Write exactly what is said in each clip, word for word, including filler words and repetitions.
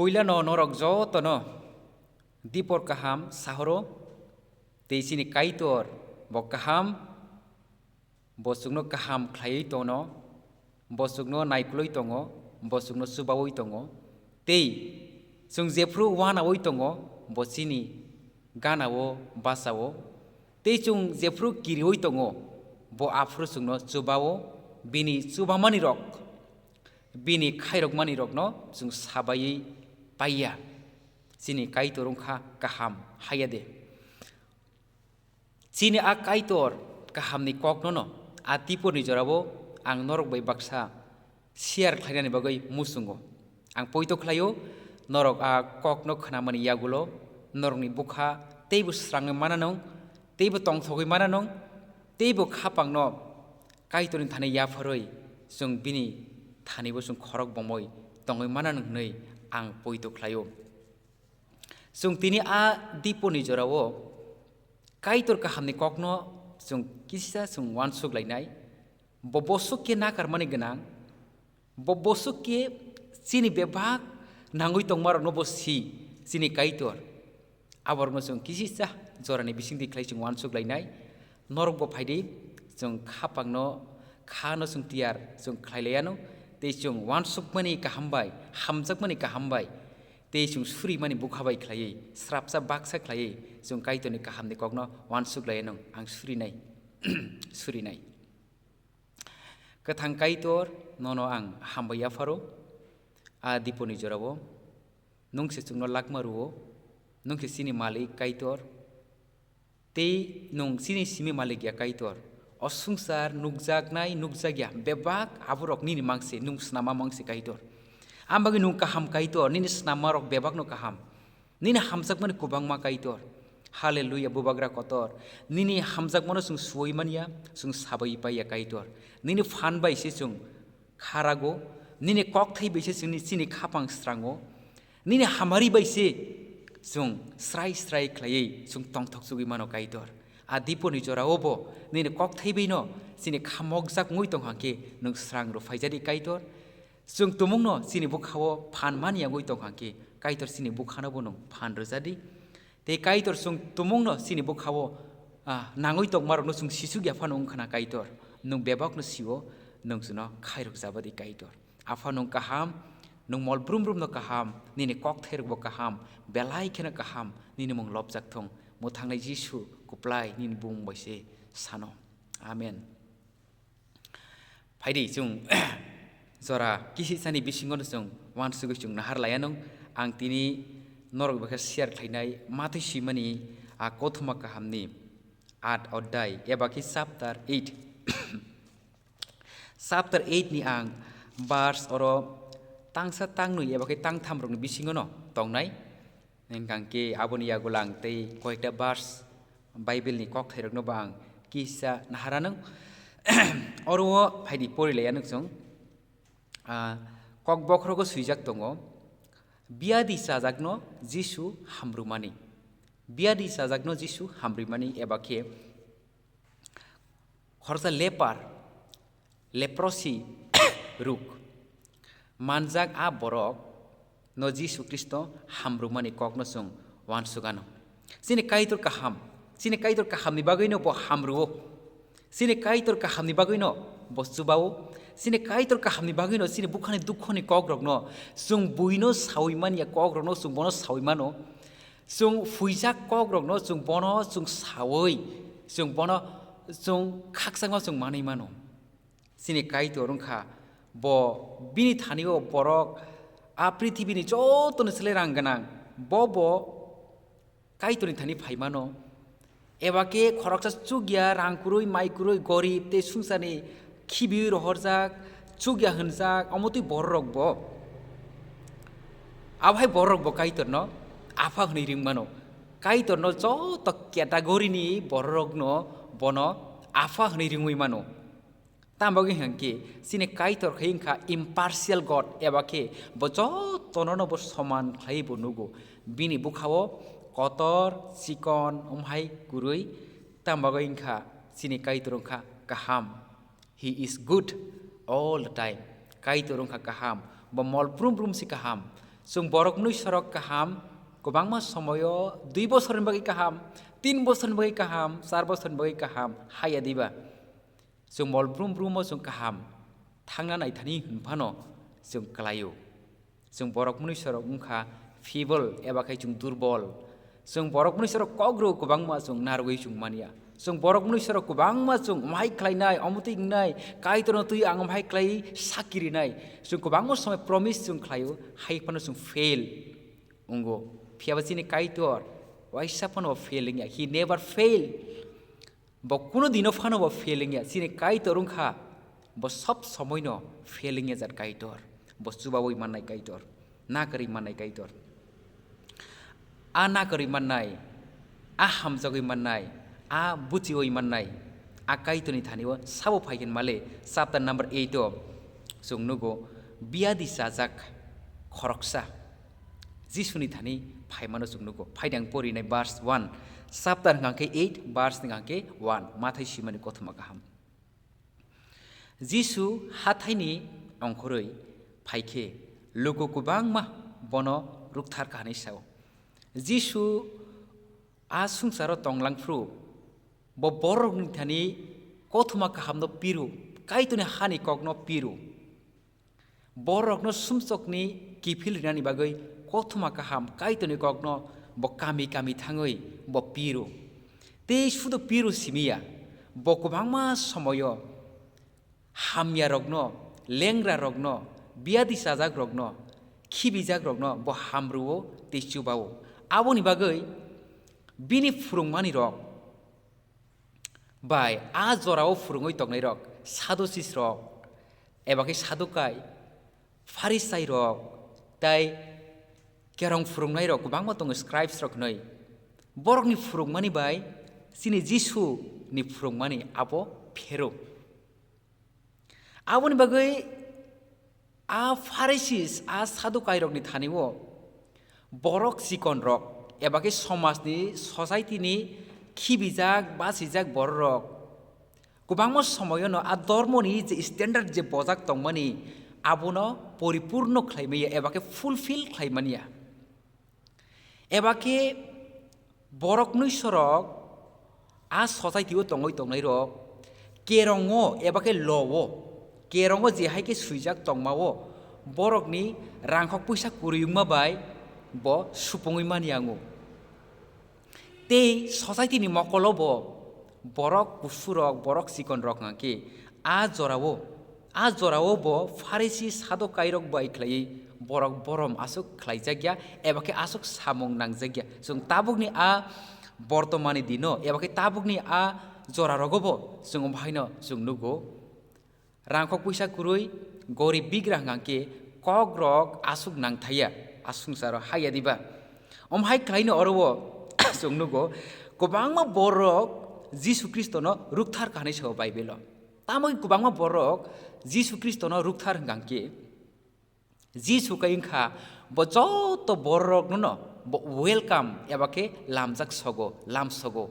Puilano norok jotono dipor kaham sahoro, tei chini Kaitor bo kaham, bo chwngno kaham khlaiwi tono, bo chwngno naikolwi tongo, bo chwngno chubaui tongo, tei chwng jephru uanaui tongo, bo chini ganao bachao, tei chwng jephru kiriui tongo, bo aphuru chwngno chubao, bini chubamanirok, bini khairokmanirokno chwng sabaiwi paiya. Chini Kaitor wngkha kaham, haiya de? Chini a Kaitor kahamni koknono a tiporni jorao ang norok bai baksa share khlainani bagwi muchungo. Ang poito khlaio, norok a kokno khnamani yagulo norokni bwkha teibo srangwi mananw, teibo tongthogwi mananw, teibo khapangno Kaitorni thani yapharwi chwng bini thanibo chwng khorok bomwi tongwi mananw hwnwi ang poito khlaio. Chwng tini a diponi jorao Kaitor kahamni kokno chwng kisa chwng uansuk lainai. Bo bosok khe nakarmani gwnang, bo bosok khe chini bebak nangwi tongmarokno bo si, chini Kaitor. Aborokno chwng kisisa jorani bisingtwi khlai chwng uansuk lainai. Norokbo phaidi, chwng khapangno, khano chwng tiyar chwng khlai laianw, tei chwng uansukmani kaham bai, hamjakmani kaham bai, tei chwng surimani bwkha bai khlaiwi, srapsa baksa khlaiwi chwng Kaitorni kahamni kokno uansuk laianw, ang surinai, surinai. Kwthang Kaitor, nono ang hambai yapharo, a diponi jorao. Nwng se chwngno lakma rwo, nwng se chini malik Kaitor, tei nwng chini simi malik ya Kaitor. O swngchar nukjaknai nukjakya bebak aborok nini mang se, nwng snama mang se Kaitor. Ang bagwi nwng kaham Kaitor, nini snammarok bebakno kaham. Nini hamjakmani kwbangma Kaitor. Hallelujah, Bubagra kotor. Nini hamjakmano chwng suwi manya, chwng sabai paiya Kaitor. Nini phan bai se chwng kharago, nini kokthai bai se chini, chini khapang srango, nini hamari bai se chwng srai srai khlaiwi chwng tongthok chugwi mano Kaitor. A diponi jorao bo nini kokthai baino chini khamokjak wngwi tong hang khe nwng srang rw phaijadi Kaitor. Chwng tumungno chini bwkhao phan mani yangwi tong hang khe Kaitor chini bwkhano bo nwng phan rwjadi. Tei Kaitor chwng tumungno chini bwkhao, ah, nangwi tongmarokno chwng sisuk ya phano wngkha na Kaitor. Nwng bebakno sio, nwng chwngno khairok jabadi Kaitor. Apha nwng kaham, nwng mol brum brumno kaham, nini kokthairokbo kaham, belai kheno kaham, nini mung lobjak thung. Mwthangnai Jisu kwplai nini bumung bai se sano. Amen. Phaidi chwng jora kisisani bisingono chwng uansugwi chwng nahar laianw. Ang tini norok bai khe share khlainai Mathai swimani a kothoma kahamni at odhyay eba khe chapter eight. Chapter eight ni ang verse oro tangsa tangnwi eba khe tangthamrokni bisingono tongnai. Hingkha khe aboni yagulang tei koyekta verse Bible ni kokthairokno bo ang kisa naharanw. Oro o phaidi pori laianw chwng. Ah, kokbokhorogo swijak tongo, "Biyadi chajakno Jisu hamrwmani." Biyadi chajakno Jisu hamrwmani eba khe khoroksa leper, leprosy ruk manjak a borok no Jisu Khristo hamrwmani kokno chwng uansuk anw. Chini Kaitor kaham, chini Kaitor kahamni bagwino bo hamrwo. Chini Kaitor kahamni bagwino bo chubao. Chini Kaitor kahamni bagwino chini bukhani dukhoni kokrokno chwng buino sawi manya kokrokno chwng bono sawi mano. Chwng phuijak kokrokno chwng bono chwng sawi, chwng bono chwng khakchangma chwng manwi mano. Chini Kaitor wngkha bo, bini thani-o borok a prithibini jotoni slai rang gwnang, bo bo Kaitorni thani phai mano. Eba khe khoroksa chukya, rang kwrwi, mai kwrwi, gorib tei swngcharni khibiui rohorjak, chukya hwnjak, omo twi bororok bo. Abo hai bororok bo Kaitorno Apha hwnwi ring mano. Kaitorno joto category-ni bororokno bono Apha hwnwi ringwi mano. Tamo bagwi hwnkhe chini Kaitor khe wngkha impartial God, eba khe bo jotono no bo soman khlaiwi bo nugo. Bini bwkhao kotor, chikon, wng hai kwrwi, tamo bagwi wngkha chini Kaitor wngkha kaham. He is good all the time. Kaitor wngkha kaham, bo mol brum brum se kaham. Chwng borok mwnwi sorok kaham, kwbangma somoyo dui bosorni bagwi kaham, tin bosorni bagwi kaham, char bosorni bagwi kaham, haiya diba? Chwng mol brum brumo chwng kaham thangna naithani hwn phano chwng kwlaio. Chwng borok mwnwi sorok wngkha feeble eba khe chwng durbol. Chwng borok mwnwi sorok kok rw kwbangma chwng narwgwi chwng manya. Chwng borok mwnwi sorok kwbangma chwng omhai khlainai, omotwi wngnai, Kaitorno twi ang omhai khlai sakki rinai. Chwng kwbangma somoi promise chwng khlaio, hai phano chwng fail wngo. Phiyaba chini Kaitor waisa phano fail wngya. He never fail. Bo kuno dino phano bo fail wngya. Chini Kaitor wngkha, bo sob somoino fail wngya jat Kaitor. Bo chubawi mannai Kaitor, nakarwi mannai Kaitor. A nakarwi mannai, a hamjagwi mannai, a buchiwi mannai, a Kaitorni thani-o sabo phaikhe male chapter number eight-o chwng nugo, biyadi chajak khoroksa Jisuni thani phaimano chwng nugo. Phaidi ang porinai verse one, chapter hwnkha khe eight, verse hwnkha khe one, Mathai swimani kothoma kaham. Jisu hathaini ongkhorwi phaikhe luku kwbangma bono rukthar kha hwnwi sao. Jisu a swngcharo tonglang phru, bo bororokni thani kothoma kahamno piru, Kaitorni hani kokno piru. Bororokno sumsokni kiphil rinani bagwi kothoma kaham Kaitorni kokno bo kami kami thangwi bo piru. Tei sudu piru simi ya, bo kwbangma somoyo hamyarokno, lengrarokno, biyadi chajakrokno, khibijakrokno bo hamrwo tei chubao. Aboni bagwi bini phwrwngmanirok bai a jorao phwrwngwi tongnairok, Sadduceesrok, eba khe Sadukai, Pharisairok, tei kerong phwrwngnairok kwbangma tongo, scribesrok hinwi. Borokni phwrwngmani bai chini Jisuni phwrwngmani abo phero. Aboni bagwi a Pharisees, a Sadukairokni thani-o borok chikonrok eba khe somajni, society-ni khibijak, bachijak bororok kwbangma somoyono a dormoni je standard je bojak tongmani abono poripurno khlai manya eba khe fulfill khlai manya. Eba khe borok mwnwisorok a society-o tongwi tongnairok kerongo eba khe law-o, kerongo je hai khe swijak tongma-o borokni rangkhok puisa kwrwi wngma bai bo supungwi mani ango. Tei society-ni mokolo bo borok kusurok, borok chikonrok hwnkha khe a jorao, a jorao bo Pharisi Sadukairok bai khlaiwi borok borom aswk khlaijakya eba khe aswk samung nangjakya. Chwng tabukni a bortomani dino eba khe tabukni a jorarogo bo chwng omo haino chwng nugo. Rangkhok puisa kwrwi, gorib bigra hwnkha khe kokrok aswk nangthaiya, a swngcharo haiya diba? Omo hai khlaino oro o chwng nugo, kwbangma borok Jisu Khristono rukthar kha hwnwi sao Bible-o. Tamo kwbangma borok Jisu Khristono rukthar hwnkha khe Jisu khe wngkha bo joto borokno bo welcome eba khe lamjak sogo, lam sogo.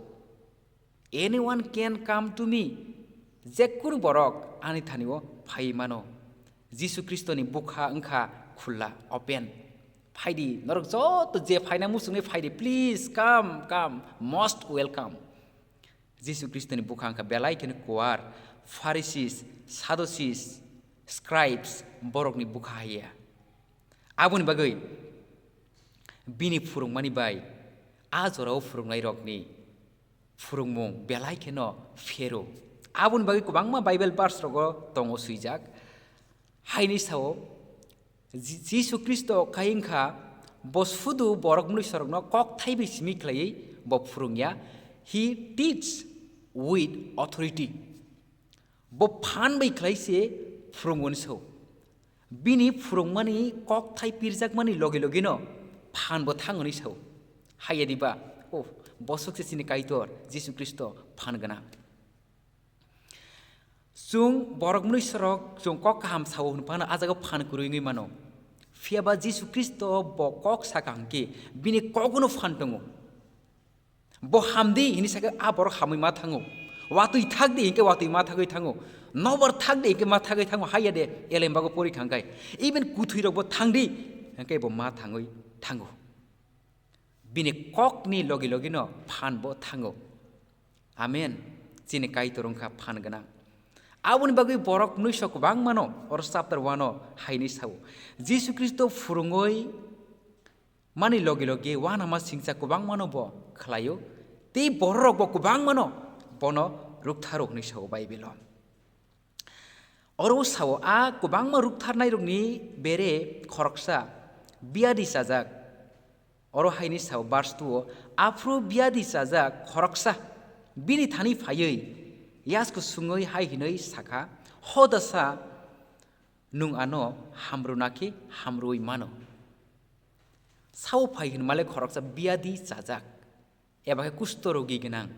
"Anyone can come to me." Jekunu borok ani thani-o phai mano. Jisu Khristoni bwkha wngkha khula, open. Phaidi, norok joto je phaina muchungwi phaidi, please come, come, most welcome. Jisu Khristoni bwkha wngkha belai kheno kuar, Pharisees, Sadducees, scribes, borokni bwkha haiya. Aboni bagwi bini phwrwngmani bai a jorao phwrwngnairokni phwrwngmung belai kheno phero. Aboni bagwi kwbangma Bible verse rogo tongo swijak. Haini sao, Ji-, Jisu Khristo khai wngkha, bo sudu borok mwnwisorokno kok thaibi simi khlaiwi bo phwrwngya. He teach with authority. Bo phan bai khlai se phwrwngmani sao. Bini phwrwngmani kok thai pirjakmani logi logino phan bo thangoni sao. Haiya diba? Oh, boswk se chini Kaitor Jisu Khristo phan gwnang. Chwng borok mwnwisorok chwng kok kaham sao hwn phano a jaga phan kwrwi wngwi mano. Phiyaba Jisu Khristo bo kok saka hwnkhe bini kogono phan tongo. Bo hamdi hinwi sakhe a borok hamwi ma thango. Watwi thakdi hinkhe watwi ma thagwi thango. Nobor thakdi hinkhe ma thagwi thango. Haiya de elem bago pori thangkhai. Even kuthwirokbo thangdi, hwnkhe bo ma thangwi thango. Bini kokni logi logino phan bo thango. Amen. Chini Kaitor wngkha phan gwnang. Aboni bagwi borok mwnwiso kwbangmano oro chapter one o haini sao. Jisu Khristo phwrwngwi mani logi logi uanama singcha kwbangmano bo khlaio. Tei bororok bo kwbangmano bono rwktharok hwnwi sao Baibelo. Oro sao a kwbangma rwktharnairokni bere khoroksa biadi chajak. Oro haini sao verse two o, aphuru biadi chajak khoroksa bini thani phaiwi yasku sungwi hai hinwi sakha, "Ho dasa, nwng ano hamrwna khe hamrwi mano." Sao phai hinmale khoroksa biadi chajak, eba khe kusto rogi gwnang,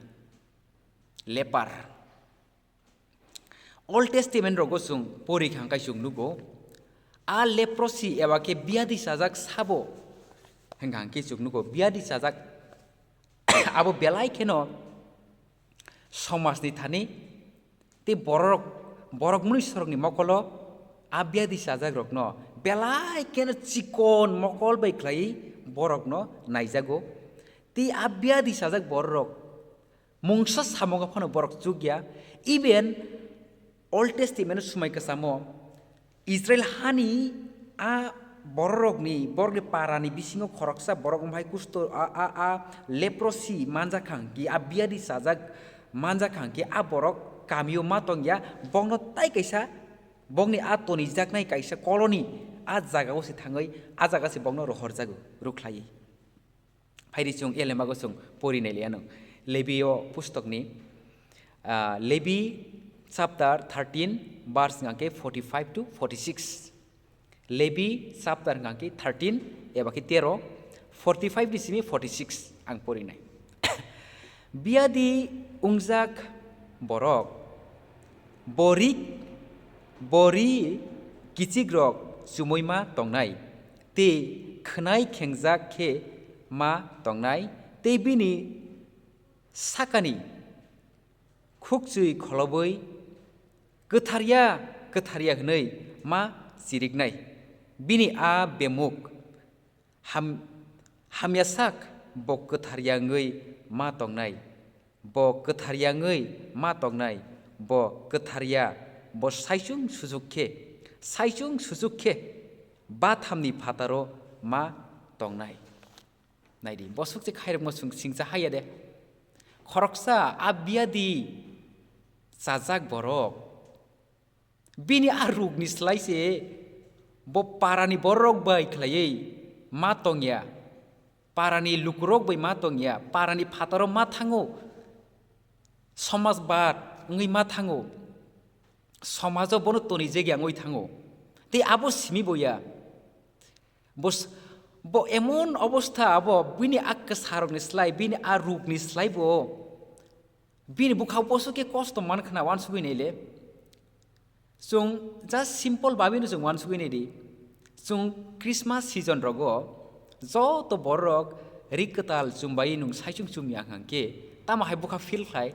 leper. Old Testament rogo chwng pori kha hwnkhe chwng nugo, a leprosy eba khe biadi chajak sabo hwnkha hwnkhe chwng nugo, biadi chajak abo belai kheno somajni thani tei bororok, borok mwnwisorokni mokolo a biadi chajakrokno belai kheno chikon mokol bai khlaiwi borokno naijago. Tei a biadi chajak bororok mungsa samungo phano borok chukya. Even Old Testament o swmai kwchamo Israel hani a bororokni, borokni parani bisingo khoroksa borok wng bai kusto a, a, a leprosy manjak kha hwnkhe, a biadi chajak manjak kha hwnkhe, a borok kamio ma tongya, bokno tai kaisa, bokni a tonijaknai kaisa colony a jagao se thangwi a jaga se bokno rohorjago, rwkhlaiwi. Phaidi chwng elemago chwng pori nai liya no. Lebi o pustokni, ah, Lebi chapter thirteen, verse hwnkha khe forty-five to forty-six. Lebi chapter hwnkha khe thirteen, eba khe tero, forty-five ni simi forty-six ang pori nai. Biadi wngjak borok, borik, bori kichikrok chumui ma tongnai. Tei khwnai khengjak khe ma tongnai, tei bini sakani khukchwi kholobwi, "Kwthar ya, kwthar ya," hwnwi ma chiriknai. Bini a bemuk ham-, hamya sak bo kwthar ya wngwi ma tongnai. Bo kwthar ya wngwi ma tongnai, bo kwthar ya, bo saichung suchuk khe, saichung suchuk khe bathamni phataro ma tongnai. Naidi, boswk se khairokma sung-, singcha haiya de. Khoroksa a biadi chajak borok, bini a rukni slai se bo parani borok bai khlaiwi ma tongya, parani lukurok bai ma tongya, parani phataro ma thango, somaj bad wngwi ma thango, somajo bono tonijagya wngwi thango. Tei abo simi boya, bo s-, bo emon obostha abo bini a kwsarokni slai, bini a rukni slai bo bini bwkhao boswk khe kosto man khna uansugwi naile. Chwng just simple babino chwng uansugwi naidi. Chwng Christmas season rogo joto bororok ri kwtal chumbai nwng saichung chumya hwnkhe tamo hai bwkha feel khlai?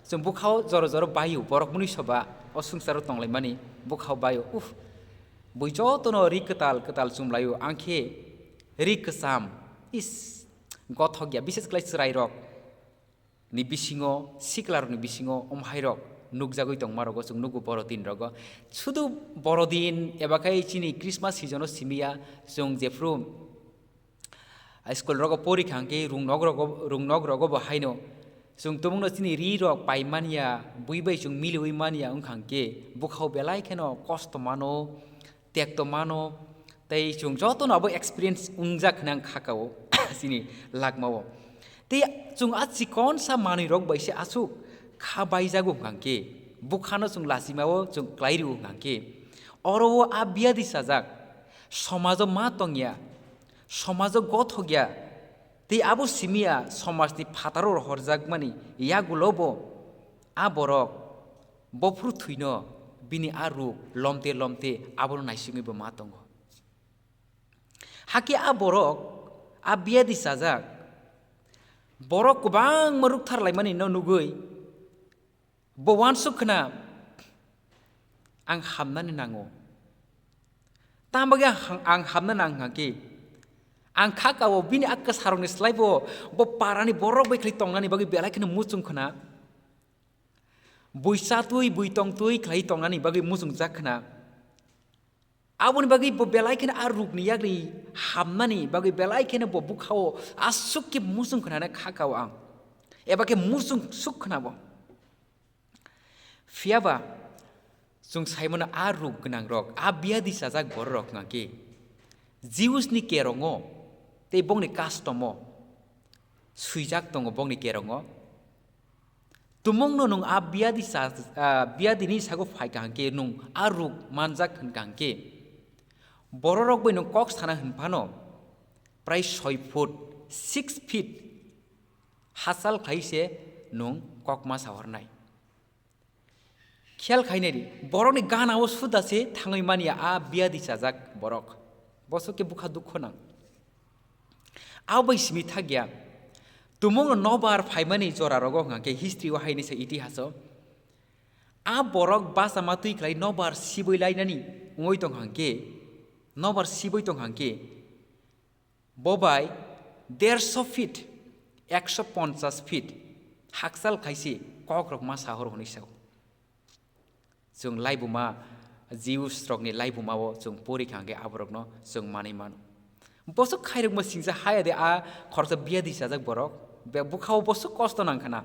Chwng bwkhao jora jora baio, borok mwnwi soba o swngcharo tonglaimani bwkhao baio. Uff, bui jotono ri kwtal kwtal chumlaio, ang khe ri kwcham, is, gothok ya, bises khlai chwrairok ni bisingo, siklarokni bisingo omhairok nukjagwi tongma rogo chwng nugo borodin rogo. Sudu borodin eba khai chini Christmas season o simiya, chwng jephru school rogo pori kha hwnkhe rungnok rogo, rungnok rogo bo haino chwng tumungno chini ri rok pai manya, bui bai chwng miliwi manya wngkha hwnkhe bwkhao belai kheno kosto mano, tekto mano, tei chwng jotono abo experience wngjak hwnwi ang kha kao chini lakmao. Tei chwng a chikonsa manwirok bai se aswk kha baijago hwnkha khe, bwkhano chwng lachimao chwng klai rwo hwnkha khe, oro o a biadi chajak, somajo ma tongya, somajo gothokya, tei abo simiya somajni phataro rohorjakmani yagulo bo a borok bophru thwino bini a ruk lomte lomte abono naisingwi bo ma tongo. Hakhe a borok a biadi chajak borok kwbangma rukthar laimani no nugwi bo uansuk khna, "Ang hamnani nango." Tamo bagwi ang, ang hamna nang hwnkha khe, Ang kha kao bini a kwsarokni slai bo, bo parani borok bai khlai tongnani bagwi belai kheno muchung khna. Bui chatwi, bui tongtwi khlai tongnani bagwi muchungjak khna. Aboni bagwi bo belai kheno a rukni yakni hamnani bagwi belai kheno bo bwkhao aswk khe muchung khnana kha kao ang. Eba khe muchung suk khna bo. Phiya ba, chwng sai mano a ruk gwnang rok, a biadi chajak borok rok hwnkha khe Jews ni kerongo tei bongni custom o swijak tongo bongni kerongo. Tumungno nwng a biadi cha-, ah, biadini sago phai kaham khe nwng a ruk manjak hwn kaham khe borok rok bai nwng kok sana hwn phano prai soi foot, six feet hachal khlai se nwng kok ma sahornai. Khiyal khainai di, borokni gana o suda se thangwi manya a biadi chajak borok. Bosok khe bwkha dukho nang. Abo bai simi thakya. Tumungno nobar phaimani jora rogo hwnkha khe history o haini se itihaso. A borok bachama twi khlai nobar sibwi lainani wngwi tong hwnkhe, nobar sibwi tong hwnkhe, bo bai derso feet, ekso ponchas feet hakchal khaisi kokrok ma sahor hwnwi sao. Chwng laibuma, Jews rokni laibuma o chwng pori kha hwnkhe aborokno chwng manwi mano. Bosok khairokma singsa haya de a khoroksa biadi chajak borok, be-, bwkhao bosok kosto nang khna.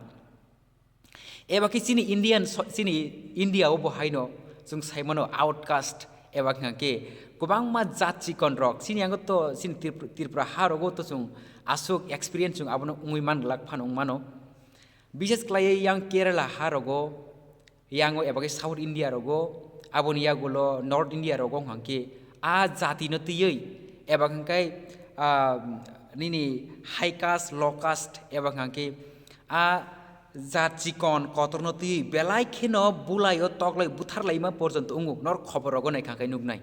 Eba khe chini Indian so-, chini India o bo haino chwng sai mano outcast eba khe kwbangma jat chikon rok. Chini yango to chini Trip-, Tripura ha rogo to chwng aswk experience chwng abono wngwi man glak phano wng mano. Bishes khlaiwi yang Kerala ha rogo, yango eba khe South India rogo, aboni yagulo North India rogo hwnkha khe a jati no twiwi eba khe, ah, nini high caste, low caste eba hwnkha khe a jat chikon kotorno twi belai kheno bulai o toklai buthar laima porjonto wngo, nor khobor rogo naikha khe nuknai.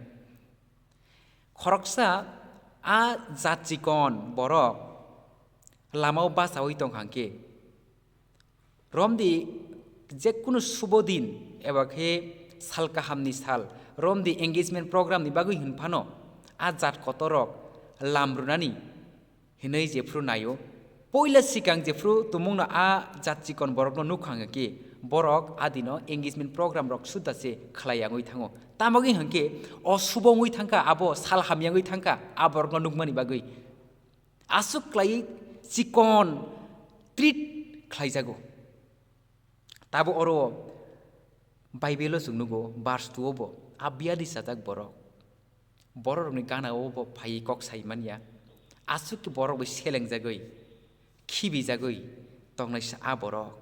Khoroksa a jat chikon borok lama o bachaui tongkha khe romdi jekunu subo din eba khe sal kahamni sal romdi engagement program ni bagwi hwn phano a jat kotor rok lam rwnani hinwi jephru naio. Poila sikang jephru tumungno a jat chikon borokno nukha hwnkhe borok adino engagement program rok suda se khlai yangwi thango. Tamogwi hwnkhe o subo wngwi thangkha, abo sal hamya wngwi thangkha a borokno nukmani bagwi. Aswk khlaiwi chikon treat khlaijago. Tabo oro Bible o chwng nugo, verse two o bo a biadi chajak borok. Borok rokni gana o bo phaiwi kok sai manya. Aswk khe borok bai selengjagwi, khibijagwi tongnaisa a borok.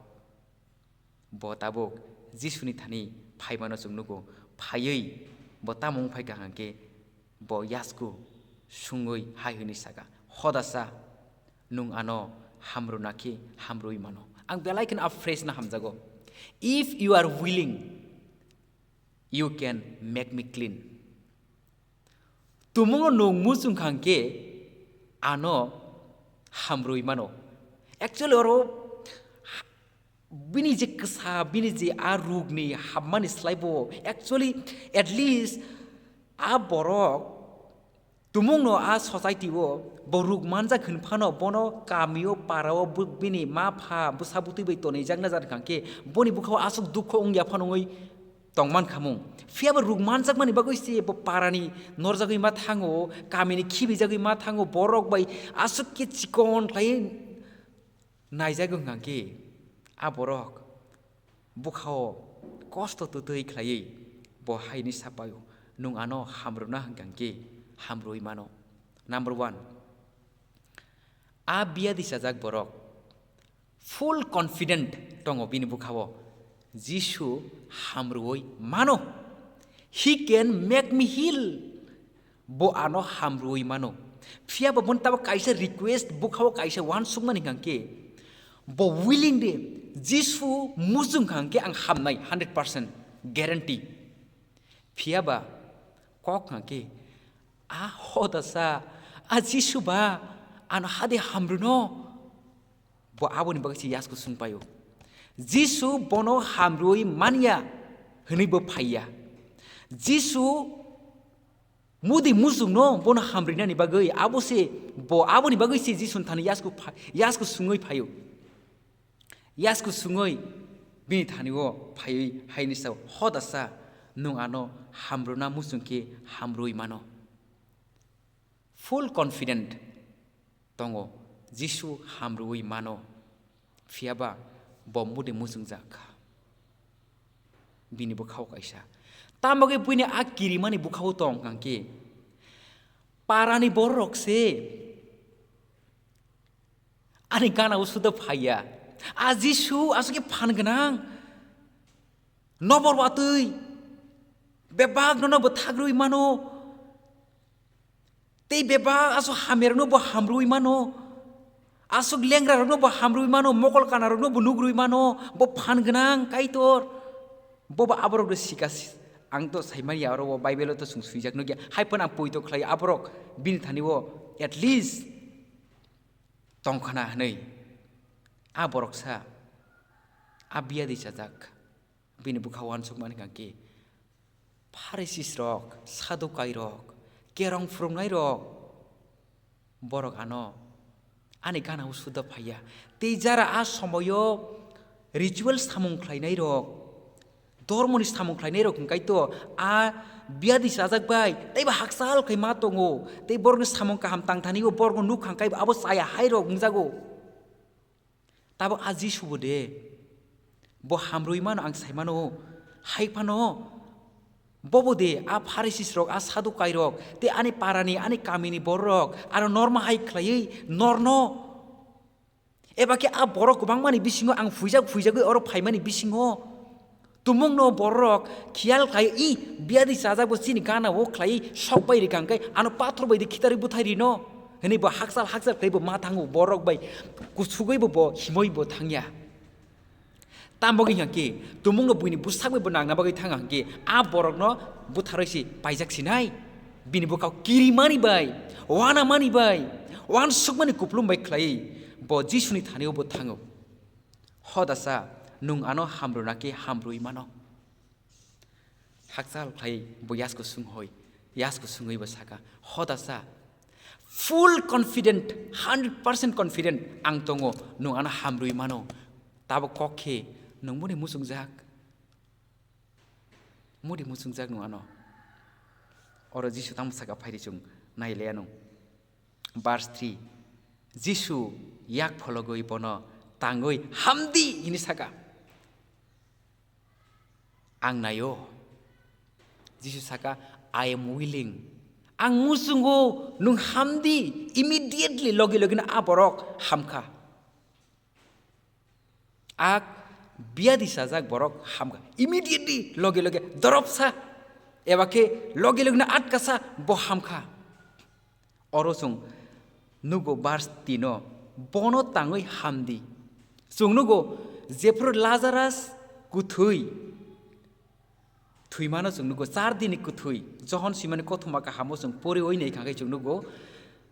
Bo tabuk Jisuni thani phaimano chwng nugo, phaiwi bo tamo wng phaikha hwnkhe bo yasku sungwi hai hwnwi saka, "Hodasa, nwng ano hamrwna khe hamrwi mano." Ang belai kheno a phrase no hamjago, "If you are willing, you can make me clean." Tumungno nwng muchung kha hwnkhe ano hamrwi mano. Actually oro bini je kwsa, bini je a rukni hapmani slai bo actually at least a borok tumungno a society o bo ruk manjak hwn phano bono kami o para o bo bini ma pha bwsa bwtwi bai tonijak na jar kha hwnkhe boni bwkha o aswk dukho wngya phano wngwi tongman khamung. Phiya bo ruk manjakmani bagwi se bo parani norjagwi ma thango, kamini khibijagwi ma thango, borok bai aswk khe chikon khlaiwi naijagwi hwnkha khe a borok bwkhao kosto twtwi khlaiwi bo haini sapaio, "Nwng ano hamrwna hwnkha khe hamrwi mano." Number one, a biadi chajak borok full confident tongo bini bwkhao, "Jisu hamrwi mano, he can make me heal." Bo ano hamrwi mano. Phiya bo boni tabo kaisa request, bwkhao kaisa uansukmani hwnkha khe bo willing de, "Jisu muchung kha hwnkhe ang hamnai hundred percent guarantee." Phiya ba kok hwnkha khe, "A hodasa, a Jisu ba ano hade hamrwno?" Bo aboni bagwi se yasku sung paio. Jisu bono hamrwi manya hwnwi bo phaiya. Jisu Mudi muchungno bono hamrinani bagwi abo se, bo aboni bagwi se Jisuni thani yasku pha-, yasku sungwi phaio. Yasku sungwi bini thani-o phaiwi haini sao, "Hodasa, nwng ano hamrwna muchung khe hamrwi mano." Full confident tongo, Jisu hamrwi mano, phiyaba bo mudi muchungjak kha. Bini bwkhao kaisa. Tamo khe buini a kirimani bwkhao tong kang khe, parani bororok se ani gana-o suda phaiya. A Jisu aswk khe phan gwnang, nobor watwi, bebak nono bo thagrwi mano. Tei bebak aswk hamyarokno bo hamrwi mano, aswk lengrarokno bo hamrwi mano, mokol kanarokno bo nugrwi mano, bo phan gwnang Kaitor. Bo bo aborokno sika si-, ang to saimanya oro bo Bible-o to chwng swijak nukya, hai phano ang poito khlai aborok bini thani-o at least tongkhana hwnwi. A boroksa, a biyadi chajak. Bini bwkha uansukmani hwnkha khe, Pharisis rok, Sadukai rok, kerong phwrwngnairok, borok ano ani gana-o suda phaiya. Tei jara a somoio ritual samung khlainairok, dormoni samung khlainairok hwnkhaito a biyadi chajak bai teibo hakchal khai ma tongo, tei borokni samung kaham tangthani-o borokno nukha hwnkhe abo chaya hai rok wngjago. Tabuk a Jisu bo de, bo hamrwi mano ang sai mano, hai phano, bobo de a Pharisis rok, a Sadukai rok, tei ani parani, ani kamini borok, aro norma hai khlaiwi norno, eba khe a borok kwbangmani bisingo ang phuijak phuijagwi oro phaimani bisingo, Tumungno bororok khiyal khlai, "I, biyadi chajak bo chini gana-o khlai, sok bai rikang khe ano pathor bai de khitarwi bwthai rino," hwnwi bo hakchal hakchal khlai bo ma thango, borok bai kuchugwi bo, bo himwi bo thangya. Tamo wngya khe tumungno buini bwsak bai bo nangna bagwi thang hwnkhe a borokno butharwi se paijak sinai, bini bwkhao kirimani bai, uanamani bai, uansukmani kuplung bai khlai bo Jisuni thani-o bo thango. Hodasa, nwng ano hamrwna khe hamrwi mano. Hakchal khlai bo yasku sung hoi, yasku sungwi bo saka, "Hodasa, full confident, hundred percent confident ang tongo, nwng ano hamrwi mano." Tabuk kok khe, "Nwng muni muchungjak, muni muchungjak nwng ano." Oro Jisu tamo saka, phaidi chwng nailaiya nwng. Verse three, Jisu yak phologwi bono tangwi, "Hamdi," hini saka. Ang naio. Jisu saka, "I am willing." Ang muchungo, nwng hamdi. Immediately, logi logino a borok hamkha. A biyadi chajak borok hamkha. Immediately, logi logi, doropsa, eba khe logi logino atkasa bo hamkha. Oro chwng nugo verse tino, "Bono tangwi hamdi." Chwng nugo, jephru Lazarus kwthwi thwimano chwng nugo, char dini kwthwi. Johon swimani kothoma kahamo chwng poriwi naikha khe chwng nugo,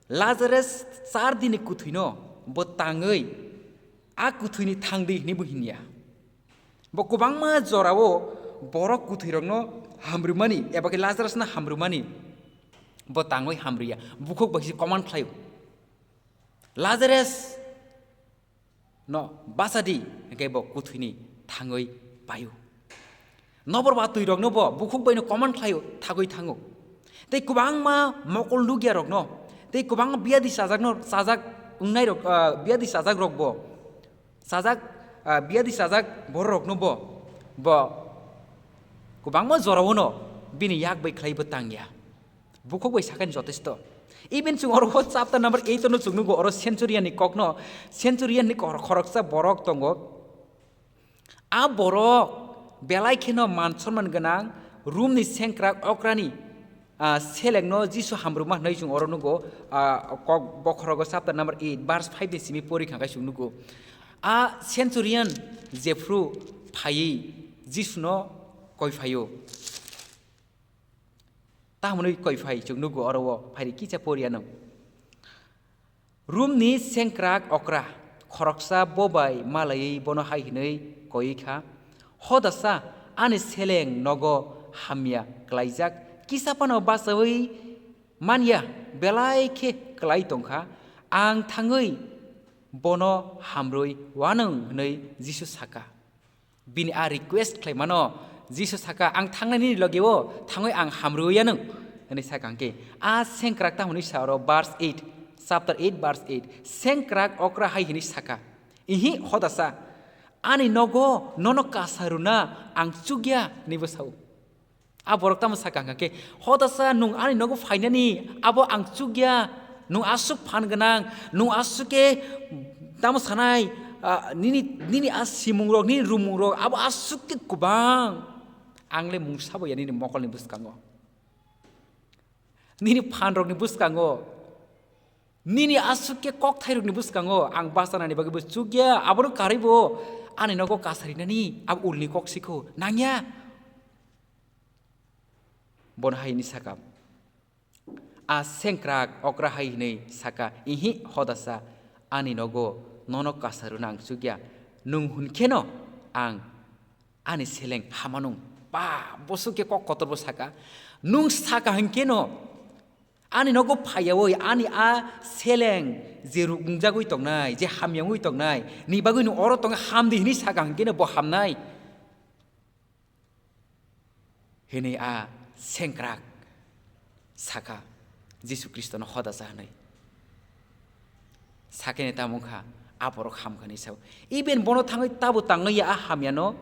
Lazarus char dini kwthwino bo tangwi a kwthwini thangdi hwnwi bo hinya. Bo kwbangma jorao borok kwthwirokno hamrwmani eba khe Lazarusno hamrwmani bo tangwi hamrwya, bukhuk bai se command khlaio, "Lazarus, no bachadi," hwnkhe bo kwthwini thangwi paio. Nobor ba twirokno bo bukhuk baino command khlaio, thagwi thango. Tei kwbangma mokol nukyarokno, tei kwbangma biyadi chajakno, chajak wngnairok, ah, biyadi chajakrok bo, chajak, ah, biyadi chajak bororokno bo, bo kwbangma joraono bini yak bai khlaiwi bo tangya. Bukhuk bai sakani jotesto. Even chwng oro o chapter number eight no chwng nugo, oro centurion ni kokno, centurion ni kor-, khoroksa borok tongo. A borok belai kheno man sonman gwnang, Rom ni sengkrak okrani, ah, selengno Jisu hamrwma hwnwi chwng oro nugo, ah, kok bokhorogo chapter number eight, verse five ni simi pori kha khe chwng nugo. A centurion jephru phaiwi Jisuno koi phaio. Tamoni koi phai chwng nugo oro o, phairi kisa poriya nung. Romni sengkrak okra khoroksa bo bai malaiwi bono hai hwnwi koiwi kha, "Hodasa, ani seleng nogo hamya klaijak, kisa phano bachaui Manya, belai khe klai tongkha, ang thangwi bono hamrwi wanwng hwnwi Jisu saka. Bini a request khlaimano Jisu saka, "Ang thangnai nini logeo, thangwi ang hamrwi yanwng," hwnwi saka hwnkhe. A sengkrak tamo hwnwi sa oro verse eight, chapter eight verse eight, sengkrak okra hai hwnwi saka, "Ihi, hodasa, ani nogo nono kasa rwna ang chukya," hwnwibo sao. A borok tamo saka hwnkha khe, "Hodasa nwng ani nogo phainani abo ang chukya, nwng aswk phan gwnang, nwng aswk khe tamo sanai, ah, nini, nini a simungrok, nini rumungrok abo aswk khe kwbang, ang le mungsa bo ya nini mokolni bwskango, nini phanrokni bwskango, nini aswk khe kokthairokni bwskango ang bachanani bagwi bo chukya, abono karwi bo ani nogo kasarinani abo ulni kok sikho nangya." Bono hai hwnwi saka, a sengkrak okra hai hwnwi saka, "Ihi, hodasa, ani nogo nono kasa rwna ang chukya, nwng hwn kheno ang ani seleng hama nung." Ba, bosok khe kok kotorbo saka, "Nwng saka hwn kheno ani nogo phaiyawi ani a seleng je rukngjagwi tongnai, je hamya wngwi tongnai, ni bagwi nwng oro tong hamdi," hwnwi saka hwn kheno bo hamnai. Hwnwi a sengkrak saka, Jisu Khristono hodasa hwnwi. Sakene tamo wngkha, a borok hamkha hwnwi sao. Even bono thangwi tabo tangwi ya a hamyano,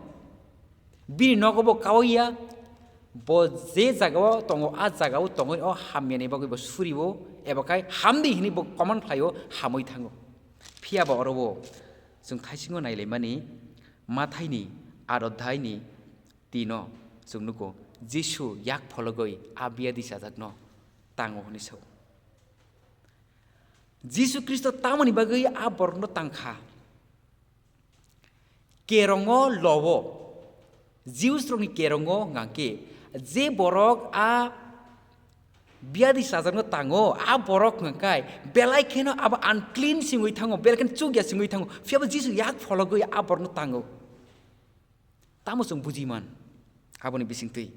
bini nogo bo kaui ya, bo je jagao tongo, a jagao tongwi o hamyani bagwi bo surio, eba khai hamdi hwnwi bo command khlaio, hamwi thango. Phiya ba oro bo chwng thaisingo nailaimani, Mathaini adodhaini tino chwng nugo, Jisu yak phologwi a biyadi chajakno tango hwnwi sao. Jisu Khristo tamoni bagwi a borokno tangkha? Kerongo lobo, Jews rokni kerongo hwnkha khe, je borok a biyadi chajakno tango, a borok hwnkha khe belai kheno abo unclean singwi thango, belai kheno chukya singwi thango, phiyaba Jisu yak phologwi a borokno tango. Tamo chwng buji man, aboni bisingtwi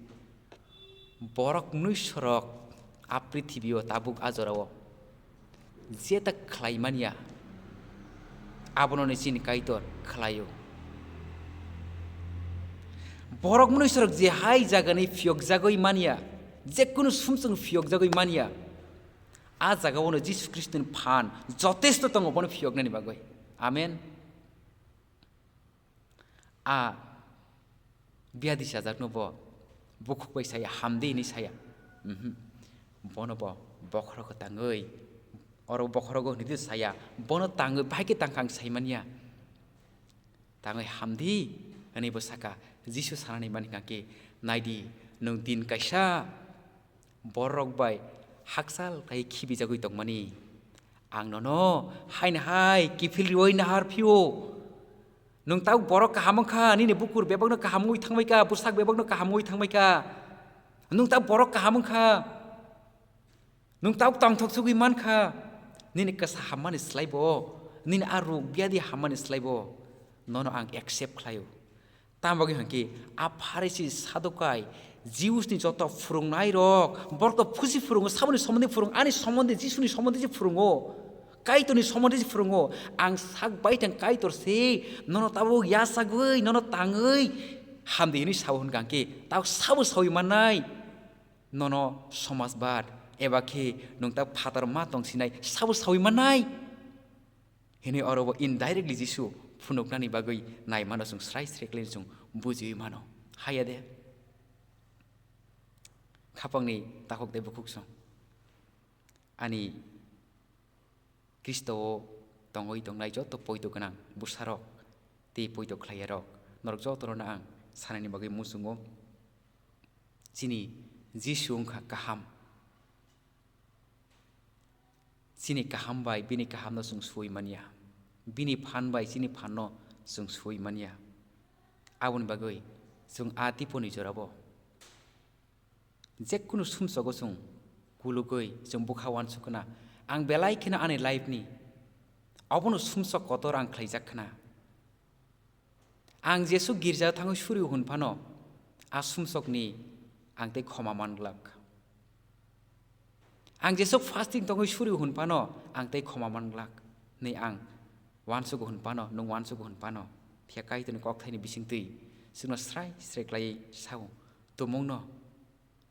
borok mnuisorok a prithibio tabuk a jorao jeta khlai manya, abono ni chini Kaitor khlaio. Borok mnuisorok je hai jagani phiyokjagwi manya, je kunu sumsok phiyokjagwi manya, a jagao no Jisu Khristoni phan jotesto tongo bono phiyoknani bagwi. Amen. A biyadi chajakno bo bukhuk bai saya, "Hamdi," hwnwi saya. Mhm. Bono bo bokhorogo tangwi, oro bokhorogo hwnwi saya, bono tangwi bahai khe tangkha ang saimanya. Tangwi, "Hamdi," hwnwi bo saka. Jisu sanani mani hwnkha khe, "Naidi, nwng din kaisa borok bai hakchal khlai khibijagwi tongmani. Ang nono haino hai kiphil riwi nahar phio. Nwng tabuk borok kaham wngkha, nini bukur bebakno kaham wngwi thangbaikha, bwsak bebakno kaham wngwi thangbaikha. Nwng tabuk borok kaham wngkha. Nwng tabuk tongthok sugwi mankha. Nini kwsa hammani slai bo, nini a ruk biyadi hammani slai bo nono ang accept khlaio." Tamo bagwi hwnkhe a Pharisi, Sadukai, Jews ni joto phwrwngnairok, borok to phusi phwrwngo, saboni somondi phwrwngo, ani somondi, Jisuni somondi se phwrwngo, Kaitorni somondi se phwrwngo. Ang sak baithang Kaitor se, nono tabuk yachagwi, nono tangwi hamdi hwnwi sao hwnkha khe, tabuk sabo saui mannai, nono somajbad, eba khe nwng tabuk phatar ma tongsinai, sabo saui mannai. Hwnwi oro bo indirectly Jisu phunuknani bagwi naimano chwng srai srai khlai chwng bujiwi mano. Haya de? Khapangni takhuk tei bukhuk song. Ani Khristo-o tongwi tongnai joto poito gwnang bwsarok tei poito khlaiyarok, norok jotono ang sanani bagwi muchungo. Chini Jisu wngkha kaham. Chini kaham bai bini kahamno chwng sui manya. Bini phan bai chini phanno chwng sui manya. Aboni bagwi chwng a tiponi jorabo je kunu sumsogo chwng kulugwi chwng bwkha uansuk khna, ang belai kheno ani life ni obono sumsok kotor ang khlaijak khna. Ang jesuk girja thangwi suri hwn phano, a sumsokni ang tei khoma man glak. Ang jesuk fasting tongwi suri hwn phano ang tei khoma man glak, hwnwi ang uansugo hwn phano, nwng uansugo hwn phano. Phiya Kaitorni kokthaini bisingtwi chwngno srai srai khlaiwi sao, tumungno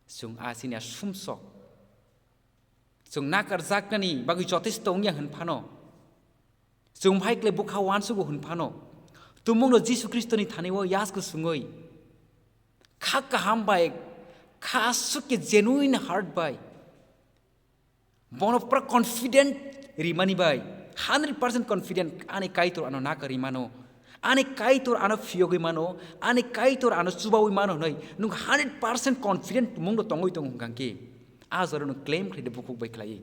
chwng a chini a sumsok chwng nakarjaknani bagwi jotesto wngya hwn phano, chwng hai kle bwkha uansugo hwn phano, tumungno Jisu Khristoni thani o yasku sungwi kha kaham bai, kha aswk khe genuine heart bai, bono pura confident rimani bai, hundred percent confident, ani Kaitor ano nakar rimano, ani Kaitor ano phiyogwi mano, ani Kaitor ano chubawi mano hwnwi nwng hundred percent confident mungno tongwi tongo hwnkha khe, a jora nwng claim khlai de bukhuk bai khlaiwi,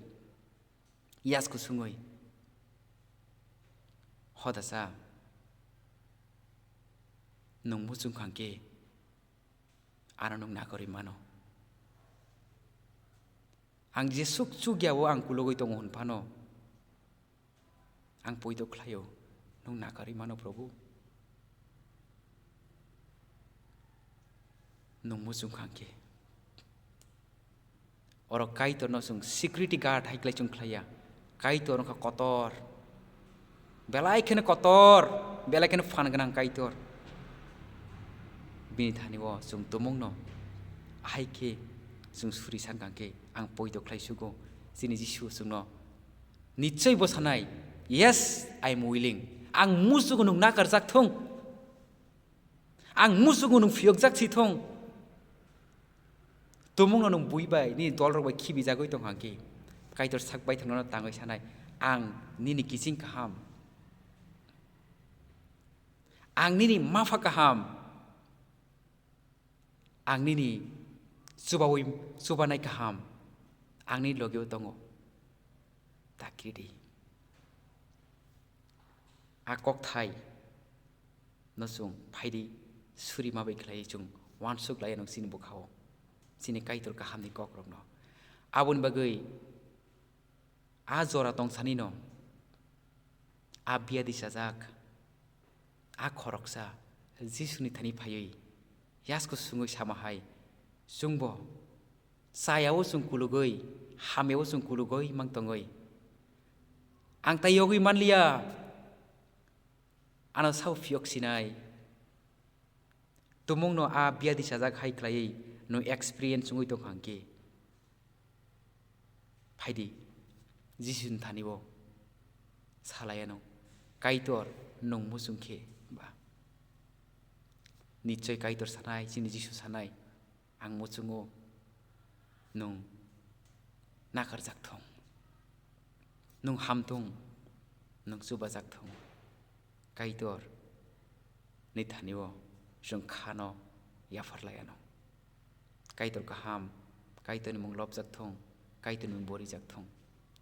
yasku sungwi, "Hodasa, nwng muchung kha khe ano nwng nakarwi mano." Ang jesuk chukya o ang kulugwi tongo hwn phano, ang poito khlaio, nwng nakarwi mano, Probhu. Nwng muchung kha khe. Oro Kaitorno chwng security guard hai khlai chwng khlaiya. Kaitor wngkha kotor. Belai kheno kotor, belai kheno phan gwnang Kaitor. Bini thani o chwng tumungno hai khe chwng suri sankha khe ang poito khlai sugo. Chini Jisu chwngno nichoi bo sanai, "Yes, I am willing." Ang musugo nwng nakarjak thung. Ang musugo nwng phiyokjak si thung. Tumungno nwng bui bai, nini dolrok bai khibijagwi tong kha khe, Kaitor sak baithangno tangwi sanai, "Ang nini kiching kaham, ang nini mapha kaham, ang nini chubawi, chubanai kaham, ang nini logeo tongo. Ta kiri di." A kokthai no chwng phaidi suri ma bai khlai chwng uansuk lai anw chini bwkhao, chini Kaitor kahamni kokrokno. Aboni bagwi a jora tongsanino a biyadi chajak, a khoroksa Jisuni thani phaiwi yasku sungwi sama hai, chwngbo chayao chwng kulugwi, hamyao chwng kulugwi mang tongwi, "Ang tai yogwi manliya, ano sao phiyok sinai." Tumungno a biyadi chajak hai khlaiwi nwng experience wngwi tong kha khe, phaidi Jisuni thani o salai anw, "Kaitor, nwng muchung khe ba?" Nichoi Kaitor sanai, chini Jisu sanai, "Ang muchungo, nwng nakarjak thung, nwng hamthung, nwng chubajak thung." Kaitor ni thani o chwng khano yaphar lai anw. Kaitor kaham, Kaitorni mung lobjak thung, Kaitorni mung borijak thung.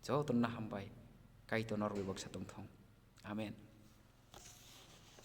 Jotono hambai, Kaitor norok bai baksa tong thung. Amen.